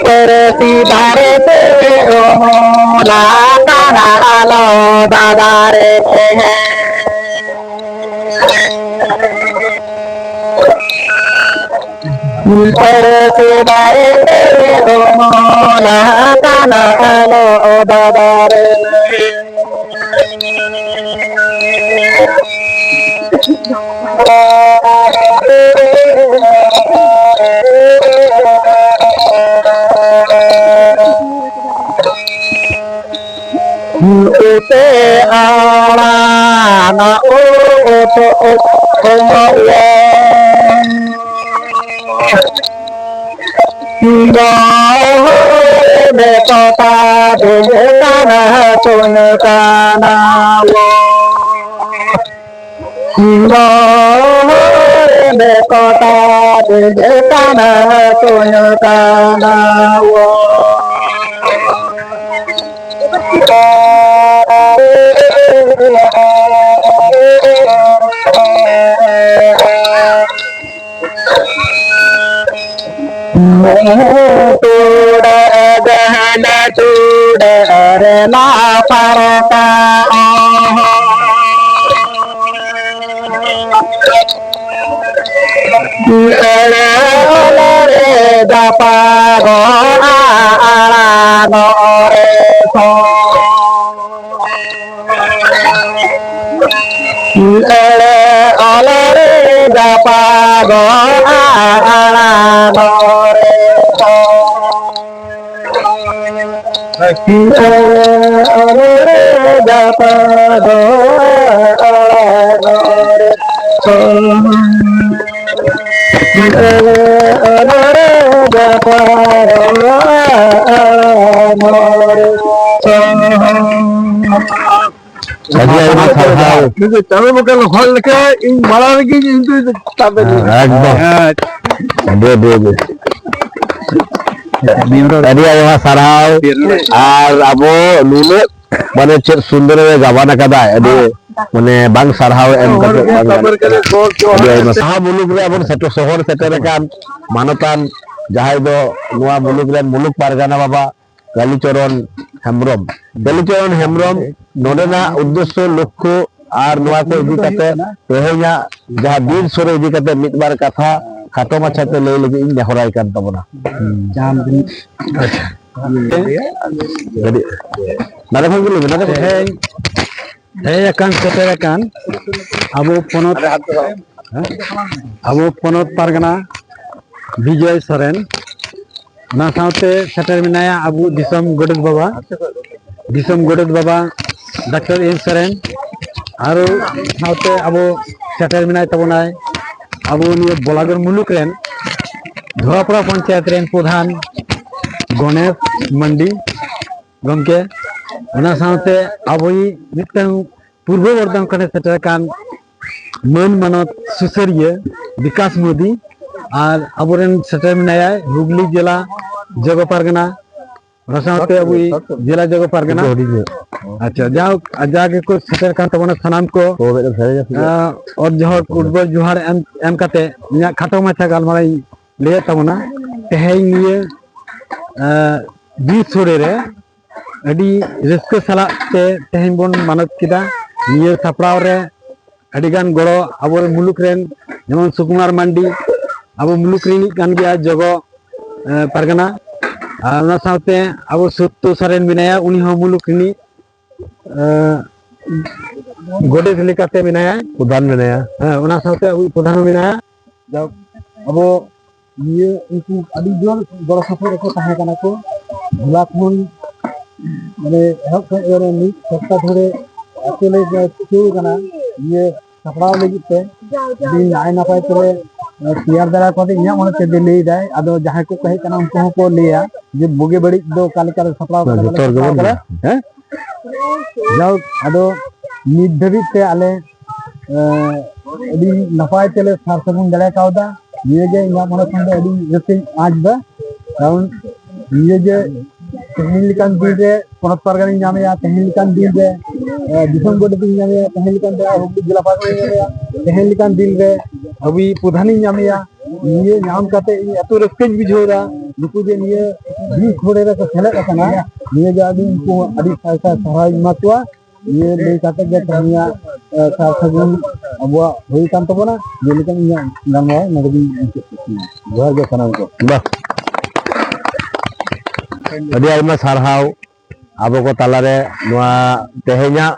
ᱯᱟᱹᱨᱥᱤ ᱫᱟᱨᱮ ᱛᱮ ᱚᱢᱚᱱ ᱟᱠᱟᱱᱟ ᱟᱞᱚ ᱫᱟᱫᱟᱨᱮ᱾ ᱯᱟᱹᱨᱥᱤ ᱫᱟᱨᱮ ᱛᱮ ᱚᱢᱚᱱ ᱟᱠᱟᱱᱟ ᱟᱞᱚ ᱫᱟᱫᱟᱨᱮ᱾ ᱩᱛᱮ ᱟᱲᱟᱝ ᱩᱛᱩ ᱩᱛᱩ ᱫᱚ ᱵᱮᱠᱚᱛᱟ ᱫᱩᱧ ᱠᱟᱱᱟ ᱛᱩᱧ ᱠᱟᱱᱟ ᱣᱚ᱾ ᱫᱚ ᱵᱮᱠᱚᱛᱟ ᱫᱩᱧ ᱠᱟᱱᱟ ᱛᱩᱧ ᱠᱟᱱᱟ ᱣᱚ᱾ ᱪᱩᱲᱟᱹ ᱜᱟᱦᱱᱟ ᱪᱩᱲᱟᱹ ᱨᱮ ᱞᱟ ᱯᱟᱨᱠᱟ ᱚᱦᱚ᱾ ᱟᱲᱟᱜ ᱨᱮ ᱡᱟᱯᱟᱜᱚᱜᱼᱟ, ᱟᱲᱟᱜ ᱱᱚᱨᱮ ᱥᱚ᱾ ᱟᱲᱟᱜ ᱨᱮ ᱡᱟᱯᱟᱜᱚᱜᱼᱟ, ᱟᱲᱟᱜ ᱱᱚᱨᱮ ᱟᱹᱰᱤ ᱟᱭᱢᱟ ᱥᱟᱨᱦᱟᱣ᱾ ᱱᱩᱭ ᱫᱚ ᱪᱟᱸᱫᱚ ᱵᱚᱸᱜᱟ ᱞᱚᱠᱷᱚᱱ ᱞᱮᱠᱟ ᱤᱧ ᱢᱟᱲᱟᱝ ᱨᱮᱜᱮ ᱤᱧ ᱫᱚ ᱛᱟᱵᱮ ᱦᱮᱸ, ᱮᱠᱫᱚᱢ᱾ ᱦᱮᱸ᱾ ᱟᱹᱰᱤ, ᱟᱹᱰᱤ, ᱟᱹᱰᱤ᱾ ᱟᱹᱰᱤ ᱟᱭᱢᱟ ᱥᱟᱨᱦᱟᱣ᱾ ᱟᱨ ᱟᱵᱚ ᱱᱩᱱᱟᱹᱜ ᱢᱟᱱᱮ ᱪᱮᱫ ᱥᱩᱱᱫᱚᱨ ᱮ ᱜᱟᱵᱟᱱ ᱟᱠᱟᱫᱟᱭ, ᱟᱹᱰᱤ ᱢᱟᱱᱮ ᱵᱟᱝ ᱥᱟᱨᱦᱟᱣ ᱮᱢ ᱠᱟᱛᱮ ᱵᱟᱝ ᱜᱟᱱᱚᱜ᱾ ᱟᱹᱰᱤ ᱟᱭᱢᱟ ᱥᱟᱨᱦᱟᱣ᱾ ᱢᱩᱞᱩᱠ ᱨᱮ ᱟᱵᱚ ᱥᱮᱴᱮᱨ, ᱥᱚᱦᱚᱨ ᱥᱮᱴᱮᱨ ᱟᱠᱟᱱ ᱢᱟᱱᱚᱛᱟᱱ ᱡᱟᱦᱟᱸᱭ ᱫᱚ ᱱᱚᱣᱟ ᱢᱩᱞᱩᱠ ᱨᱮᱱ ᱢᱩᱞᱩᱠ ᱯᱟᱨᱜᱟᱱᱟ ᱵᱟᱵᱟ ᱠᱟᱞᱤᱪᱚᱨᱚᱱ ᱦᱮᱢᱵᱨᱚᱢ᱾ ᱠᱟᱞᱤᱪᱚᱨᱚᱱ ᱦᱮᱢᱵᱨᱚᱢ ᱱᱚᱰᱮᱱᱟᱜ ᱩᱫᱽᱫᱮᱥᱥᱚ ᱞᱚᱠᱠᱷᱚ ᱟᱨ ᱱᱚᱣᱟ ᱠᱚ ᱤᱫᱤ ᱠᱟᱛᱮ ᱛᱮᱦᱮᱧᱟᱜ ᱡᱟᱦᱟᱸ ᱵᱤᱨ ᱥᱳᱲᱮ ᱤᱫᱤ ᱠᱟᱛᱮ ᱢᱤᱫ ᱵᱟᱨ ᱠᱟᱛᱷᱟ ᱠᱷᱟᱴᱚ ᱢᱟᱪᱷᱟ ᱛᱮ ᱞᱟᱹᱭ ᱞᱟᱹᱜᱤᱫ ᱤᱧ ᱱᱮᱦᱚᱨᱟᱭ ᱠᱟᱱ ᱛᱟᱵᱚᱱᱟ᱾ ᱟᱪᱪᱷᱟ᱾ ᱠᱟᱹᱴᱤᱡ ᱱᱚᱰᱮ ᱠᱷᱚᱱ ᱜᱮ ᱞᱟᱹᱭ ᱢᱮ, ᱱᱚᱰᱮ ᱠᱷᱚᱱ᱾ ᱛᱮᱦᱮᱧ ᱦᱮᱡ ᱟᱠᱟᱱ ᱥᱮᱴᱮᱨ ᱟᱠᱟᱱ ᱟᱵᱚ ᱯᱚᱱᱚᱛ, ᱦᱮᱸ? ᱟᱵᱚ ᱯᱚᱱᱚᱛ ᱯᱟᱨᱜᱟᱱᱟ ᱵᱤᱡᱚᱭ ᱥᱚᱨᱮᱱ, ᱚᱱᱟ ᱥᱟᱶᱛᱮ ᱥᱮᱴᱮᱨ ᱢᱮᱱᱟᱭᱟ ᱟᱵᱚ ᱫᱤᱥᱚᱢ ᱜᱚᱰᱮᱛ ᱵᱟᱵᱟ, ᱫᱤᱥᱚᱢ ᱜᱚᱰᱮᱛ ᱵᱟᱵᱟ ᱰᱟᱠᱛᱟᱨ ᱮᱢ ᱥᱚᱨᱮᱱ, ᱟᱨᱚ ᱥᱟᱶᱛᱮ ᱟᱵᱚ ᱥᱮᱴᱮᱨ ᱢᱮᱱᱟᱭ ᱛᱟᱵᱚᱱᱟᱭ ᱟᱵᱚ ᱱᱤᱭᱟᱹ ᱵᱚᱞᱟᱜᱚᱲ ᱢᱩᱞᱩᱠ ᱨᱮᱱ ᱫᱷᱚᱨᱟᱯᱟᱲᱟ ᱯᱚᱧᱪᱟᱭᱮᱛ ᱨᱮᱱ ᱯᱨᱚᱫᱷᱟᱱ ᱜᱚᱱᱮᱥ ᱢᱟᱱᱰᱤ ᱜᱚᱢᱠᱮ, ᱚᱱᱟ ᱥᱟᱶᱛᱮ ᱟᱵᱚᱭᱤᱡ ᱢᱤᱫᱴᱟᱝ ᱯᱩᱨᱵᱚ ᱵᱚᱨᱫᱷᱚᱢᱟᱱ ᱠᱷᱚᱱᱮ ᱥᱮᱴᱮᱨ ᱟᱠᱟᱱ ᱢᱟᱹᱱ ᱢᱟᱱᱚᱛ ᱥᱩᱥᱟᱹᱨᱤᱭᱟᱹ ᱵᱤᱠᱟᱥ ᱢᱳᱫᱤ, ᱟᱨ ᱟᱵᱚᱨᱮᱱ ᱥᱮᱴᱮᱨ ᱢᱮᱱᱟᱭᱟ ᱦᱩᱜᱽᱞᱤ ᱡᱮᱞᱟ ᱡᱚᱜᱚ ᱯᱟᱨᱜᱟᱱᱟ, ᱚᱱᱟ ᱥᱟᱶᱛᱮ ᱟᱵᱚᱭᱤᱡ ᱡᱮᱞᱟ ᱡᱚᱜᱚ ᱯᱟᱨᱜᱟᱱᱟ᱾ ᱦᱩᱰᱤᱧ ᱧᱚᱜ᱾ ᱟᱪᱪᱷᱟ, ᱡᱟᱭᱦᱳᱠ, ᱟᱨ ᱡᱟᱜᱮ ᱠᱚ ᱥᱮᱴᱮᱨ ᱠᱟᱱ ᱛᱟᱵᱚᱱᱟ ᱥᱟᱱᱟᱢ ᱠᱚ, ᱛᱚ ᱢᱤᱫᱴᱮᱱ ᱥᱮᱨᱮᱧ ᱟᱥᱮ ᱪᱮᱫ? ᱟᱸ, ᱚᱛ ᱡᱚᱦᱚᱲ ᱠᱩᱴᱵᱚᱨ ᱡᱚᱦᱟᱨ ᱮᱢ, ᱮᱢ ᱠᱟᱛᱮ ᱤᱧᱟᱹᱜ ᱠᱷᱟᱴᱚ ᱢᱟᱪᱷᱟ ᱜᱟᱞᱢᱟᱨᱟᱣ ᱤᱧ ᱞᱟᱹᱭᱮᱫ ᱛᱟᱵᱚᱱᱟ᱾ ᱛᱮᱦᱮᱧ ᱱᱤᱭᱟᱹ, ᱟᱸ, ᱵᱤᱨ ᱥᱳᱲᱮ ᱨᱮ ᱟᱹᱰᱤ ᱨᱟᱹᱥᱠᱟᱹ ᱥᱟᱞᱟᱜ ᱛᱮ ᱛᱮᱦᱮᱧ ᱵᱚᱱ ᱢᱟᱱᱚᱛ ᱠᱮᱫᱟ᱾ ᱱᱤᱭᱟᱹ ᱥᱟᱯᱲᱟᱣ ᱨᱮ ᱟᱹᱰᱤᱜᱟᱱ ᱜᱚᱲᱚ ᱟᱵᱚᱨᱮᱱ ᱢᱩᱞᱩᱠ ᱨᱮᱱ, ᱡᱮᱢᱚᱱ ᱥᱩᱠᱩᱢᱟᱨ ᱢᱟᱱᱰᱤ ᱟᱵᱚ ᱢᱩᱞᱩᱠ ᱨᱤᱱᱤᱡ ᱠᱟᱱ ᱜᱮᱭᱟ ᱡᱚᱜᱚ, ᱮ, ᱯᱟᱨᱜᱟᱱᱟ᱾ ᱟᱨ ᱚᱱᱟ ᱥᱟᱶᱛᱮ ᱟᱵᱚ ᱥᱚᱛᱛᱚ ᱥᱚᱨᱮᱱ ᱢᱮᱱᱟᱭᱟ, ᱩᱱᱤ ᱦᱚᱸ ᱢᱩᱞᱩᱠ ᱨᱤᱱᱤᱡ, ᱮ, ᱜᱚᱰᱮᱛ ᱞᱮᱠᱟᱛᱮ ᱢᱮᱱᱟᱭᱟ᱾ ᱯᱨᱚᱫᱷᱟᱱ ᱢᱮᱱᱟᱭᱟ᱾ ᱦᱮᱸ, ᱚᱱᱟ ᱥᱟᱶᱛᱮ ᱟᱵᱚ ᱯᱨᱚᱫᱷᱟᱱ ᱦᱚᱸ ᱢᱮᱱᱟᱭᱟ᱾ ᱡᱟᱠ, ᱟᱵᱚ ᱱᱤᱭᱟᱹ ᱩᱱᱠᱩ ᱟᱹᱰᱤ ᱡᱳᱨ ᱜᱚᱲᱚ ᱥᱚᱯᱚᱦᱚᱫ ᱨᱮᱠᱚ ᱛᱟᱦᱮᱸ ᱠᱟᱱᱟ ᱠᱚ᱾ ᱦᱚᱞᱟ ᱠᱷᱚᱱ ᱢᱟᱱᱮ ᱮᱦᱚᱵ ᱠᱷᱚᱱ ᱢᱤᱫ ᱥᱚᱯᱛᱟ ᱫᱷᱚᱨᱮ ᱟᱹᱛᱩ ᱞᱮ ᱪᱷᱩᱴᱟᱹᱣ ᱠᱟᱱᱟ ᱤᱭᱟᱹ ᱥᱟᱯᱲᱟᱣ ᱞᱟᱹᱜᱤᱫ ᱛᱮ᱾ ᱟᱹᱰᱤ ᱱᱟᱭ ᱱᱟᱯᱟᱭ ᱛᱮᱞᱮ ᱛᱮᱭᱟᱨ ᱫᱟᱲᱮ ᱠᱟᱣᱫᱟ ᱤᱧᱟᱹᱜ ᱢᱚᱱᱮ ᱛᱮᱫᱚ ᱞᱟᱹᱭ ᱫᱟᱭ᱾ ᱟᱫᱚ ᱡᱟᱦᱟᱸᱭ ᱠᱚᱠᱚ ᱦᱮᱡ ᱠᱟᱱᱟ ᱩᱱᱠᱩ ᱦᱚᱸᱠᱚ ᱞᱟᱹᱭᱟ ᱡᱮ ᱵᱩᱜᱤ ᱵᱟᱹᱲᱤᱡ ᱫᱚ ᱚᱠᱟ ᱞᱮᱠᱟ ᱞᱮ ᱥᱟᱯᱲᱟᱣ ᱠᱟᱫᱟ, ᱡᱚᱛᱚ ᱦᱚᱲ ᱜᱮᱵᱚᱱ ᱥᱟᱯᱲᱟᱣ ᱠᱟᱫᱟ᱾ ᱞᱟᱹᱭᱟ᱾ ᱦᱮᱸ? ᱡᱟᱭᱦᱳᱠ, ᱟᱫᱚ ᱱᱤᱛ ᱫᱷᱟᱹᱵᱤᱡ ᱛᱮ ᱟᱞᱮ, ᱮᱸ, ᱟᱹᱰᱤ ᱱᱟᱯᱟᱭ ᱛᱮᱞᱮ ᱥᱟᱨ ᱥᱟᱹᱜᱩᱱ ᱫᱟᱲᱮ ᱠᱟᱣᱫᱟ᱾ ᱱᱤᱭᱟᱹᱜᱮ ᱤᱧᱟᱹᱜ ᱢᱚᱱᱮ ᱠᱷᱚᱱ ᱫᱚ ᱟᱹᱰᱤ ᱨᱟᱹᱥᱠᱟᱹᱧ ᱟᱸᱡᱽ ᱮᱫᱟ᱾ ᱠᱟᱨᱚᱱ ᱱᱤᱭᱟᱹ ᱡᱮ ᱛᱮᱦᱮᱧ ᱞᱮᱠᱟᱱ ᱫᱤᱱ ᱨᱮ ᱯᱚᱱᱚᱛ ᱯᱟᱨᱜᱟᱱᱟᱧ ᱧᱟᱢᱮᱭᱟ, ᱛᱮᱦᱮᱧ ᱞᱮᱠᱟᱱ ᱫᱤᱱ ᱨᱮ, ᱮ, ᱫᱤᱥᱚᱢ ᱜᱚᱰᱮᱛᱤᱧ ᱧᱟᱢᱮᱭᱟ, ᱛᱮᱦᱮᱧ ᱞᱮᱠᱟᱱ ᱫᱤᱱ ᱨᱮ ᱦᱩᱜᱽᱞᱤ ᱡᱮᱞᱟ ᱯᱟᱨᱜᱟᱱᱟᱧ ᱧᱟᱢᱮᱭᱟ, ᱛᱮᱦᱮᱧ ᱞᱮᱠᱟᱱ ᱫᱤᱱ ᱨᱮ ᱦᱟᱹᱵᱤ ᱯᱨᱚᱫᱷᱟᱱᱤᱧ ᱧᱟᱢᱮᱭᱟ, ᱱᱤᱭᱟᱹ ᱧᱟᱢ ᱠᱟᱛᱮ ᱤᱧ ᱮᱛᱚ ᱨᱟᱹᱥᱠᱟᱹᱧ ᱵᱩᱡᱷᱟᱹᱣ ᱮᱫᱟ᱾ ᱱᱩᱠᱩ ᱡᱮ ᱱᱤᱭᱟᱹ ᱵᱤᱨ ᱠᱷᱚᱲᱮ ᱨᱮᱠᱚ ᱥᱮᱞᱮᱫ ᱟᱠᱟᱱᱟ, ᱱᱤᱭᱟᱹ ᱜᱮ ᱟᱹᱰᱤ ᱩᱱᱠᱩ ᱟᱹᱰᱤ ᱥᱟᱭ ᱥᱟᱭ ᱥᱟᱨᱦᱟᱣ ᱤᱧ ᱮᱢᱟ ᱠᱚᱣᱟ᱾ ᱱᱤᱭᱟᱹ ᱞᱟᱹᱭ ᱠᱟᱛᱮ ᱜᱮ ᱛᱮᱦᱮᱧᱟᱜ, ᱮ, ᱥᱟᱨ ᱥᱟᱹᱜᱩᱱ ᱟᱵᱚᱣᱟᱜ ᱦᱩᱭ ᱠᱟᱱ ᱛᱟᱵᱚᱱᱟ᱾ ᱡᱮᱞᱮᱠᱟ ᱤᱧᱟᱹᱜ ᱜᱟᱞᱢᱟᱨᱟᱣ ᱱᱚᱰᱮ ᱜᱤᱧ ᱢᱩᱪᱟᱹᱫ ᱠᱮᱫ ᱛᱤᱧᱟ᱾ ᱡᱚᱦᱟᱨ ᱜᱮ ᱥᱟᱱᱟᱢ ᱠᱚ᱾ ᱵᱟᱦ᱾ ᱟᱹᱰᱤ ᱟᱭᱢᱟ ᱥᱟᱨᱦᱟᱣ ᱟᱵᱚ ᱠᱚ ᱛᱟᱞᱟᱨᱮ ᱱᱚᱣᱟ ᱛᱮᱦᱮᱧᱟᱜ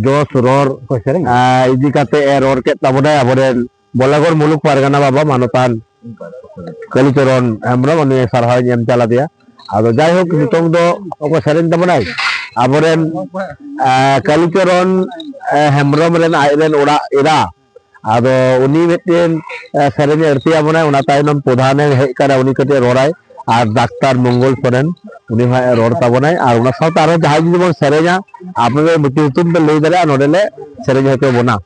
ᱡᱚᱥ ᱨᱚᱲ, ᱚᱠᱚᱭ ᱥᱮᱨᱮᱧ? ᱟ, ᱤᱫᱤ ᱠᱟᱛᱮ ᱮ ᱨᱚᱲ ᱠᱮᱫ ᱛᱟᱵᱚᱱᱟᱭ ᱟᱵᱚᱨᱮᱱ ᱵᱚᱞᱟᱜᱚᱲ ᱢᱩᱞᱩᱠ ᱯᱟᱨᱜᱟᱱᱟ ᱵᱟᱵᱟ ᱢᱟᱱᱚᱛᱟᱱ ᱠᱟᱞᱤᱪᱚᱨᱚᱱ ᱦᱮᱢᱵᱨᱚᱢ, ᱩᱱᱤ ᱥᱟᱨᱦᱟᱣ ᱤᱧ ᱮᱢ ᱪᱟᱞ ᱟᱫᱮᱭᱟ᱾ ᱟᱫᱚ ᱡᱟᱭᱦᱳᱠ, ᱱᱤᱛᱚᱝ ᱫᱚ ᱚᱠᱚᱭ ᱥᱮᱨᱮᱧ ᱛᱟᱵᱚᱱᱟᱭ? ᱟᱵᱚᱨᱮᱱ, ᱟ, ᱠᱟᱞᱤᱪᱚᱨᱚᱱ, ᱟ, ᱦᱮᱢᱵᱨᱚᱢ ᱨᱮᱱ ᱟᱡ ᱨᱮᱱ ᱚᱲᱟᱜ ᱮᱨᱟ, ᱟᱫᱚ ᱩᱱᱤ ᱢᱤᱫᱴᱮᱱ, ᱮ, ᱥᱮᱨᱮᱧ ᱮ ᱟᱹᱲᱛᱤ ᱟᱵᱚᱱᱟᱭ, ᱚᱱᱟ ᱛᱟᱭᱱᱚᱢ ᱯᱨᱚᱫᱷᱟᱱᱮ ᱦᱮᱡ ᱠᱟᱱᱟ, ᱩᱱᱤ ᱠᱟᱹᱴᱤᱡ ᱨᱚᱲᱟᱭ, ᱟᱨ ᱰᱟᱠᱛᱟᱨ ᱢᱚᱝᱜᱚᱞ ᱥᱚᱨᱮᱱ, ᱩᱱᱤ ᱦᱚᱸ ᱨᱚᱲ ᱛᱟᱵᱚᱱᱟᱭ, ᱟᱨ ᱚᱱᱟ ᱥᱟᱶᱛᱮ ᱟᱨᱦᱚᱸ ᱡᱟᱦᱟᱸᱭ ᱡᱩᱫᱤ ᱵᱚᱱ ᱥᱮᱨᱮᱧᱟ, ᱟᱯᱮ ᱯᱮ ᱧᱩᱛᱩᱢ ᱯᱮ ᱞᱟᱹᱭ ᱫᱟᱲᱮᱭᱟᱜᱼᱟ, ᱱᱚᱰᱮ ᱞᱮ ᱥᱮᱨᱮᱧ ᱦᱚᱪᱚ ᱵᱚᱱᱟ᱾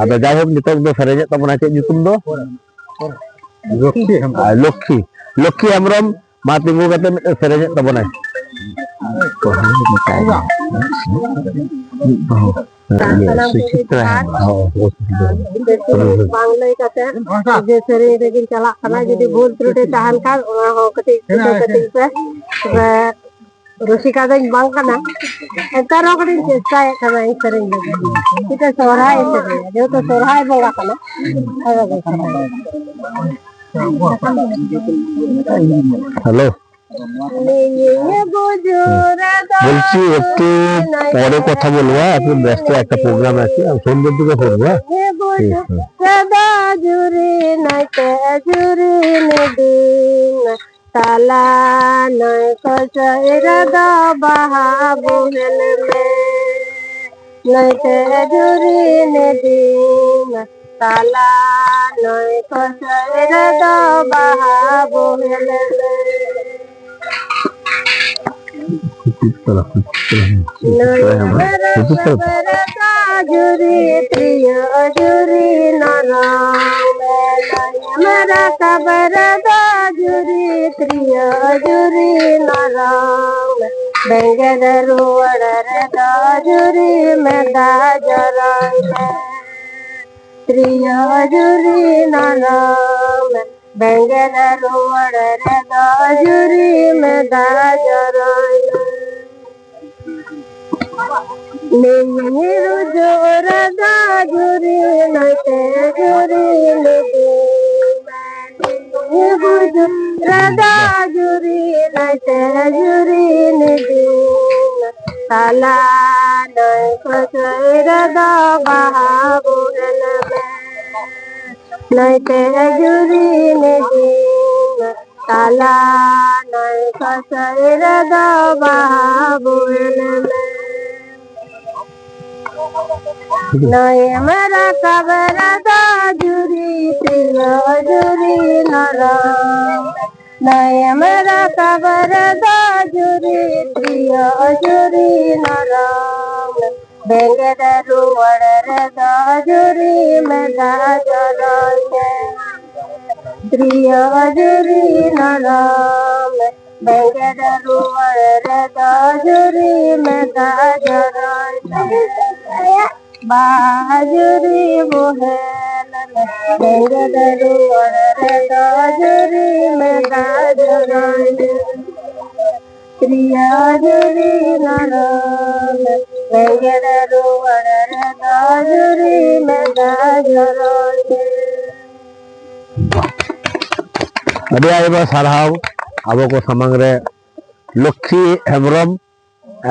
ᱟᱫᱚ ᱡᱟᱭᱦᱳᱠ, ᱱᱤᱛᱚᱜ ᱫᱚ ᱥᱮᱨᱮᱧᱮᱫ ᱛᱟᱵᱚᱱᱟ, ᱪᱮᱫ ᱧᱩᱛᱩᱢ ᱫᱚ? ᱞᱚᱠᱠᱷᱤ ᱦᱮᱢᱵᱨᱚᱢ᱾ ᱟᱨ ᱞᱚᱠᱠᱷᱤ, ᱞᱚᱠᱠᱷᱤ ᱦᱮᱢᱵᱨᱚᱢ ᱢᱟ ᱛᱤᱸᱜᱩ ᱠᱟᱛᱮ ᱢᱤᱫᱴᱮᱱ ᱥᱮᱨᱮᱧᱮᱫ ᱛᱟᱵᱚᱱᱟᱭ᱾ ᱢᱤᱫ ᱵᱟᱹᱦᱩ ᱢᱮᱛᱟᱭ ᱢᱮ᱾ ᱢᱤᱫ ᱵᱟᱹᱦᱩ᱾ ᱤᱭᱟᱹ, ᱥᱟᱱᱟᱢ ᱠᱚᱜᱮ ᱥᱩᱪᱤᱛᱨᱟ ᱡᱚᱦᱟᱨ᱾ ᱦᱮᱢᱵᱨᱚᱢ᱾ ᱦᱚᱸ, ᱦᱚᱸ, ᱦᱚᱸ᱾ ᱵᱮᱥ ᱴᱷᱤᱠ ᱵᱟᱝ ᱞᱟᱹᱭ ᱠᱟᱛᱮ ᱡᱮ ᱥᱮᱨᱮᱧ ᱨᱮᱜᱤᱧ ᱪᱟᱞᱟᱜ ᱠᱟᱱᱟ, ᱡᱩᱫᱤ ᱵᱷᱩᱞ ᱛᱨᱩᱴᱤ ᱛᱟᱦᱮᱱ ᱠᱷᱟᱱ ᱚᱱᱟ ᱦᱚᱸ ᱠᱟᱹᱴᱤᱡ ᱵᱩᱡᱷᱟᱹᱣ ᱠᱟᱹᱛᱤᱧ ᱯᱮ᱾ ᱛᱚᱵᱮ ᱨᱩᱥᱤᱠᱟ ᱫᱚᱧ ᱵᱟᱝ ᱠᱟᱱᱟ, ᱮᱱᱛᱮ ᱨᱮᱦᱚᱸ ᱠᱟᱹᱴᱤᱡ ᱤᱧ ᱪᱮᱥᱴᱟᱭᱮᱫ ᱠᱟᱱᱟ ᱤᱧ ᱥᱮᱨᱮᱧ ᱞᱟᱹᱜᱤᱫ᱾ ᱢᱤᱫᱴᱮᱱ ᱥᱚᱦᱨᱟᱭ ᱥᱮᱨᱮᱧ, ᱡᱮᱦᱮᱛᱩ ᱥᱚᱦᱨᱟᱭ ᱵᱚᱸᱜᱟ ᱠᱟᱱᱟ, ᱟᱫᱚ ᱵᱟᱹᱧ ᱥᱮᱨᱮᱧᱟ᱾ হ্যালো। বলছি, একটু পরে কথা বলবো, একটু ব্যস্ত একটা প্রোগ্রাম আছে, আমি ফোন করতে করবো, হ্যাঁ? ঠিক আছে। ᱛᱟᱞᱟ ᱱᱟᱹᱭ ᱠᱚᱪᱚᱭ ᱨᱮᱫᱚ ᱵᱟᱦᱟ ᱵᱚᱦᱮᱞ ᱢᱮ, ᱱᱟᱹᱭᱛᱮ ᱡᱩᱨᱤ ᱱᱤᱫᱤ ᱢᱮ᱾ ᱛᱟᱞᱟ ᱱᱟᱹᱭ ᱠᱚᱪᱚᱭ ᱨᱮᱫᱚ ᱵᱟᱦᱟ ᱵᱚᱦᱮᱞ ᱢᱮ᱾ ᱱᱟᱹᱭ ᱨᱟᱠᱟᱵ ᱨᱮᱫᱚ ᱡᱩᱨᱤ ᱛᱤᱨᱭᱳ ᱡᱩᱨᱤ ᱱᱚᱨᱚᱝ ᱢᱮ᱾ ᱱᱟᱹᱭ ᱨᱟᱠᱟᱵ ᱨᱮᱫᱚ ᱡᱩᱨᱤ ᱛᱤᱨᱭᱳ ᱡᱩᱨᱤ ᱱᱚᱨᱚᱝ ᱢᱮ᱾ ᱵᱮᱸᱜᱮᱫ ᱨᱩᱣᱟᱹᱲ ᱨᱮᱫᱚ ᱡᱩᱨᱤ ᱢᱮ ᱫᱟᱜ ᱡᱚᱨᱚᱭ ᱢᱮ᱾ ᱛᱤᱨᱭᱳ ᱡᱩᱨᱤ ᱱᱚᱨᱚᱝ ᱢᱮ᱾ ᱵᱮᱸᱜᱮᱫ ᱨᱩᱣᱟᱹᱲ ᱨᱮᱫᱚ ᱡᱩᱨᱤ ᱢᱮ ᱫᱟᱜ ᱡᱚᱨᱚᱭ ᱢᱮ᱾ ᱱᱤᱧ ᱵᱩᱡᱩᱨ ᱨᱮᱫᱚ ᱡᱩᱨᱤ ᱱᱟᱹᱭᱛᱮ ᱡᱩᱨᱤ ᱱᱤᱫᱤ ᱢᱮ᱾ ᱱᱤᱧ ᱵᱩᱡᱩᱨ ᱨᱮᱫᱚ ᱡᱩᱨᱤ ᱱᱟᱹᱭᱛᱮ ᱡᱩᱨᱤ ᱱᱤᱫᱤ ᱢᱮ᱾ ᱛᱟᱞᱟ ᱱᱟᱹᱭ ᱠᱚᱪᱚᱭ ᱨᱮᱫᱚ ᱵᱟᱦᱟ ᱵᱚᱦᱮᱞ ᱢᱮ᱾ ᱱᱟᱹᱭᱛᱮ ᱡᱩᱨᱤ ᱱᱤᱫᱤ ᱢᱮ᱾ ᱛᱟᱞᱟ ᱱᱟᱹᱭ ᱠᱚᱪᱚᱭ ᱨᱮᱫᱚ ᱵᱟᱦᱟ ᱵᱚᱦᱮᱞ ᱢᱮ᱾ ᱱᱟᱹᱭᱮᱢ ᱨᱟᱠᱟᱵ ᱨᱮᱫᱚ ᱡᱩᱨᱤ ᱛᱤᱨᱭᱳ ᱡᱩᱨᱤ ᱱᱚᱨᱚᱝ᱾ ᱱᱟᱹᱭᱮᱢ ᱨᱟᱠᱟᱵ ᱨᱮᱫᱚ ᱡᱩᱨᱤ ᱛᱤᱨᱭᱳ ᱡᱩᱨᱤ ᱱᱚᱨᱚᱝ᱾ ᱵᱮᱸᱜᱮᱫ ᱨᱩᱣᱟᱹᱲ ᱨᱮᱫᱚ ᱡᱩᱨᱤ ᱢᱮ ᱫᱟᱜ ᱡᱚᱨᱚᱭ ᱢᱮ᱾ ᱛᱤᱨᱭᱳ ᱡᱩᱨᱤ ᱱᱚᱨᱚᱝ᱾ ᱵᱮᱸᱜᱮᱫ ᱨᱩᱣᱟᱹᱲ ᱨᱮᱫᱚ ᱡᱩᱨᱤ ᱢᱮ ᱫᱟᱜ ᱡᱚᱨᱚᱭ ᱢᱮ᱾ ᱵᱟᱦᱟ ᱡᱩᱨᱤ ᱵᱚᱦᱮᱞ ᱢᱮ᱾ ᱵᱮᱸᱜᱮᱫ ᱨᱩᱣᱟᱹᱲ ᱨᱮᱫᱚ ᱡᱩᱨᱤ ᱢᱮ ᱫᱟᱜ ᱡᱚᱨᱚᱭ ᱢᱮ᱾ ᱛᱤᱨᱭᱳ ᱡᱩᱨᱤ ᱱᱚᱨᱚᱝ ᱢᱮ᱾ ᱵᱮᱸᱜᱮᱫ ᱨᱩᱣᱟᱹᱲ ᱨᱮᱫᱚ ᱡᱩᱨᱤ ᱢᱮ ᱫᱟᱜ ᱡᱚᱨᱚᱭ ᱢᱮ᱾ ᱟᱹᱰᱤ ᱟᱭᱢᱟ ᱥᱟᱨᱦᱟᱣ᱾ ᱟᱵᱚ ᱠᱚ ᱥᱟᱢᱟᱝ ᱨᱮ ᱞᱚᱠᱠᱷᱤ ᱦᱮᱢᱵᱨᱚᱢ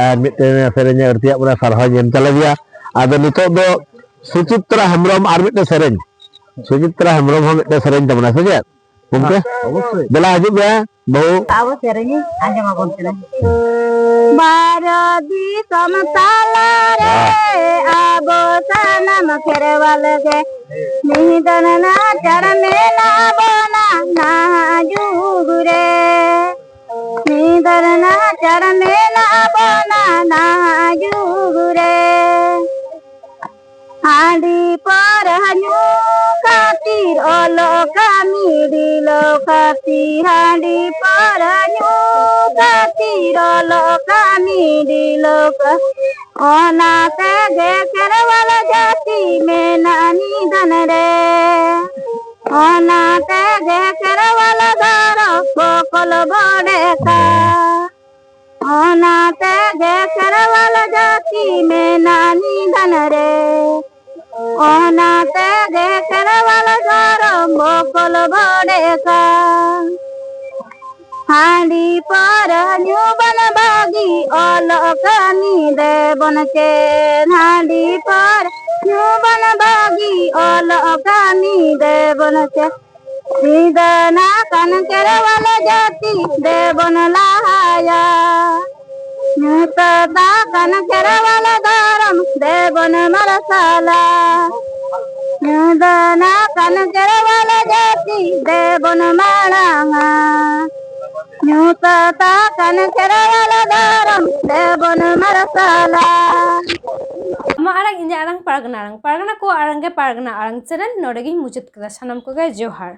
ᱟᱨ ᱢᱤᱫᱴᱮᱱ ᱥᱮᱨᱮᱧ ᱮ ᱟᱹᱲᱛᱤᱭᱟᱜ ᱵᱚᱱᱟ, ᱥᱟᱨᱦᱟᱣ ᱧᱮᱞ ᱪᱟᱞᱟᱣ ᱜᱮᱭᱟ᱾ ᱟᱫᱚ ᱱᱤᱛᱚᱜ ᱫᱚ ᱥᱩᱪᱤᱛᱨᱟ ᱦᱮᱢᱵᱨᱚᱢ ᱟᱨ ᱢᱤᱫᱴᱮᱱ ᱥᱮᱨᱮᱧ, ᱥᱩᱪᱤᱛᱨᱟ ᱦᱮᱢᱵᱨᱚᱢ ᱦᱚᱸ ᱢᱤᱫᱴᱮᱱ ᱥᱮᱨᱮᱧ ᱛᱟᱵᱚᱱᱟ, ᱥᱮ ᱪᱮᱫ? ᱜᱚᱢᱠᱮ, ᱚᱵᱚᱥᱥᱳᱭ᱾ ᱫᱮᱞᱟ ᱦᱤᱡᱩᱜ ᱢᱮ, ᱵᱟᱹᱦᱩ᱾ ᱟᱵᱚ ᱥᱮᱨᱮᱧ ᱤᱧ ᱟᱸᱡᱚᱢ ᱟᱵᱚᱱ ᱠᱟᱱᱟ᱾ ᱵᱟᱨᱚ ᱫᱤᱥᱚᱢ ᱛᱟᱞᱟᱨᱮ ᱟᱵᱚ ᱥᱟᱱᱟᱢ ᱠᱷᱮᱨᱣᱟᱞ ᱜᱮ ᱢᱤᱫ ᱱᱟᱪᱟᱲ ᱢᱮᱱᱟᱜ ᱵᱚᱱᱟ ᱱᱟᱦᱟᱜ ᱡᱩᱜᱽ ᱨᱮ᱾ ᱢᱤᱫ ᱱᱟᱪᱟᱲ ᱢᱮᱱᱟᱜ ᱵᱚᱱᱟ ᱱᱟᱦᱟᱜ ᱡᱩᱜᱽ ᱨᱮ᱾ ᱦᱟᱺᱰᱤ ᱯᱟᱹᱣᱨᱟᱹ ᱧᱩ ᱠᱷᱟᱹᱛᱤᱨ ᱚᱞᱚᱜ ᱠᱟᱹᱢᱤ ᱰᱷᱤᱞᱟᱹᱣ ᱠᱷᱟᱹᱛᱤᱨ, ᱦᱟᱺᱰᱤ ᱯᱟᱹᱣᱨᱟᱹ ᱧᱩ ᱠᱷᱟᱹᱛᱤᱨ ᱚᱞᱚᱜ ᱠᱟᱹᱢᱤ ᱰᱷᱤᱞᱟᱹᱣ ᱠᱷᱟᱹᱛᱤᱨ, ᱚᱱᱟ ᱛᱮᱜᱮ ᱠᱷᱮᱨᱣᱟᱞ ᱡᱟᱹᱛᱤ ᱢᱮᱱᱟᱜ ᱱᱤᱫᱷᱟᱹᱱ ᱨᱮ᱾ ᱚᱱᱟ ᱛᱮᱜᱮ ᱠᱷᱮᱨᱣᱟᱞ ᱫᱷᱚᱨᱚᱢ ᱵᱚᱠᱚᱞ ᱵᱚᱰᱮ ᱠᱟ᱾ ᱚᱱᱟ ᱛᱮᱜᱮ ᱠᱷᱮᱨᱣᱟᱞ ᱡᱟᱹᱛᱤ ᱢᱮᱱᱟᱜ ᱱᱤᱫᱷᱟᱹᱱ ᱨᱮ᱾ ᱚᱱᱟ ᱛᱮᱜᱮ ᱠᱷᱮᱨᱣᱟᱞ ᱫᱷᱚᱨᱚᱢ ᱵᱚᱠᱚᱞ ᱵᱚᱰᱮ ᱠᱟ᱾ ᱦᱟᱺᱰᱤ ᱯᱟᱹᱣᱨᱟᱹ ᱧᱩ ᱵᱚᱱ ᱵᱟᱹᱜᱤ, ᱚᱞᱚᱜ ᱠᱟᱹᱢᱤ ᱫᱮᱵᱚᱱ ᱪᱮᱫ᱾ ᱦᱟᱺᱰᱤ ᱯᱟᱹᱣᱨᱟᱹ ᱧᱩ ᱵᱚᱱ ᱵᱟᱹᱜᱤ, ᱚᱞᱚᱜ ᱠᱟᱹᱢᱤ ᱫᱮᱵᱚᱱ ᱪᱮᱫ᱾ ᱥᱤᱫᱟᱹᱱᱟ ᱠᱟᱱ ᱠᱷᱮᱨᱣᱟᱞ ᱡᱟᱹᱛᱤ ᱫᱮᱵᱚᱱ ᱞᱟᱦᱟᱭᱟ᱾ ᱧᱩᱛᱟᱹᱛ ᱟᱠᱟᱱ ᱠᱷᱮᱨᱣᱟᱞ ᱫᱷᱚᱨᱚᱢ ᱫᱮᱵᱚᱱ ᱢᱟᱨᱥᱟᱞᱟ᱾ ᱧᱩᱛᱟᱹᱛ ᱟᱠᱟᱱ ᱠᱷᱮᱨᱣᱟᱞ ᱡᱟᱹᱛᱤ ᱫᱮᱵᱚᱱ ᱢᱟᱲᱟᱝᱟ᱾ ᱧᱩᱛᱟᱹᱛ ᱟᱠᱟᱱ ᱠᱷᱮᱨᱣᱟᱞ ᱫᱷᱚᱨᱚᱢ ᱫᱮᱵᱚᱱ ᱢᱟᱨᱥᱟᱞᱟ᱾ ᱟᱢᱟᱜ ᱟᱲᱟᱝ, ᱤᱧᱟᱹᱜ ᱟᱲᱟᱝ, ᱯᱟᱨᱜᱟᱱᱟ ᱟᱲᱟᱝ, ᱯᱟᱨᱜᱟᱱᱟ ᱠᱚᱣᱟᱜ ᱟᱲᱟᱝ ᱜᱮ ᱯᱟᱨᱜᱟᱱᱟ ᱟᱲᱟᱝ ᱪᱮᱱᱮᱞ ᱱᱚᱰᱮ ᱜᱤᱧ ᱢᱩᱪᱟᱹᱫ ᱠᱮᱫᱟ᱾ ᱥᱟᱱᱟᱢ ᱠᱚᱜᱮ ᱡᱚᱦᱟᱨ᱾